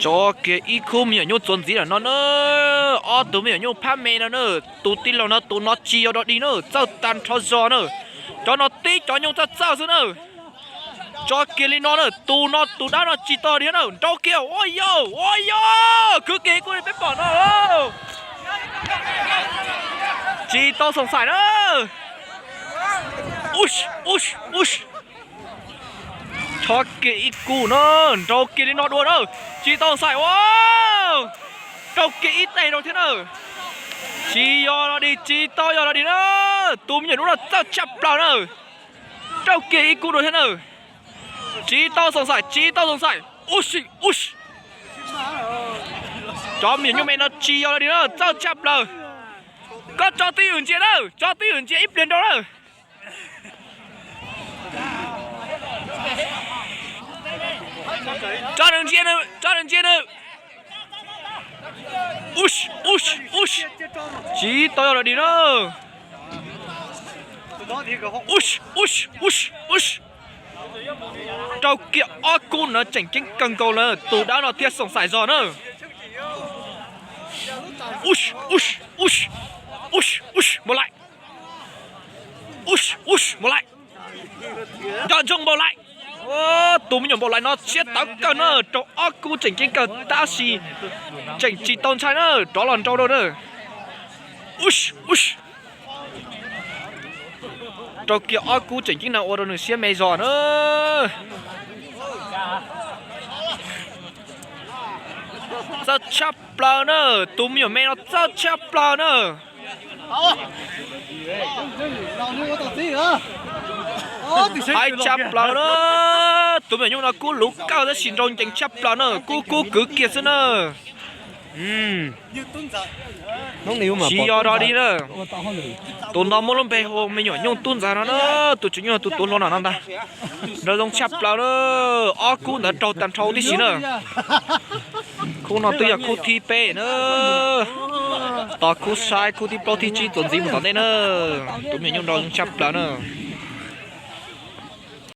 Tso kiag ib khub me nyuam nyuj txuas ntxiv lawm no na. Ob tug me nyuam nyuj phab me no na, tus tij laug no tus no tsis yog dog dig na, txawj tag nrho zog na. Cov no tib cov nyuj txawj txawj xwb na. Tso kiag li no na, tus no tus dab no tsis tau thiab na, nrau kiag, ua yau, ua yau, khwv kiag ib khub li peb pom no. Tsis tau xoom xaim na. Ush, ush, ush. Tso kiag ib khub na, nrau kiag li no dua na. Tsis tau xoom xaim ua. Rau kiag ib teg rau thiab na. Tsis yog dog dig, tsis tau yog dog dig na. Tus me nyuam nyuj no txawj tshaj plaws na. Rau kiag ib khub dua thiab na. Tsis tau xoom xaim, tsis tau xoom xaim. Ush, ush. Cov me nyuam nyuj me no tsis yog dog dig na, txawj tshaj plaws. Koj tso twj ywm ntsia na, tso twj ywm ntsia ib pliag nrau na. Tso nws ntsia nws, tso nws ntsia nws. Ush, ush, ush. Tsis tau yog dog dig na. Ush, ush, ush, ush. Rau kiag ob khub no, tseem ceeb kawg nkaus na, tus dab no thiaj xoom xaim zog na. Ush, ush, ush, ush, ush, npaum lais. Ush, ush, npaum lais. Nco ntsoog npaum lais. Tus me nyuam npaum lais no siab tawv kawg na, rau ob khub tseem ceeb kawg tab sis tseem tsis tau ntshai na, rov los nrau rau na. Ush, ush. Rau kiag ob khub tseem ceeb no ua rau nws siab me zog na. Txawj tshaj plaws na, tus me nyuam me no txawj tshaj plaws na. Haib tshaj plaws na, tus me nyuam nyuj no kub luv kawg tab sis nrau ncees tshaj plaws na, kub kub kwv kiag xwb na. Tsis yog dog dig na. Tus no muab lub npe hu me nyuam nyuj tub ntxawg no na, tus tswv nyuj tus tuav hluas no no ntag. Nrau zoo tshaj plaws na, ob khub ntawd raug tag nrho tib si na. Khub no twb yog khub thib peb na. Tos khub saib khub thib plaub thib tsib txuas ntxiv mus tom ntej na. Tus me nyuam nyuj nrau zoo tshaj plaws na.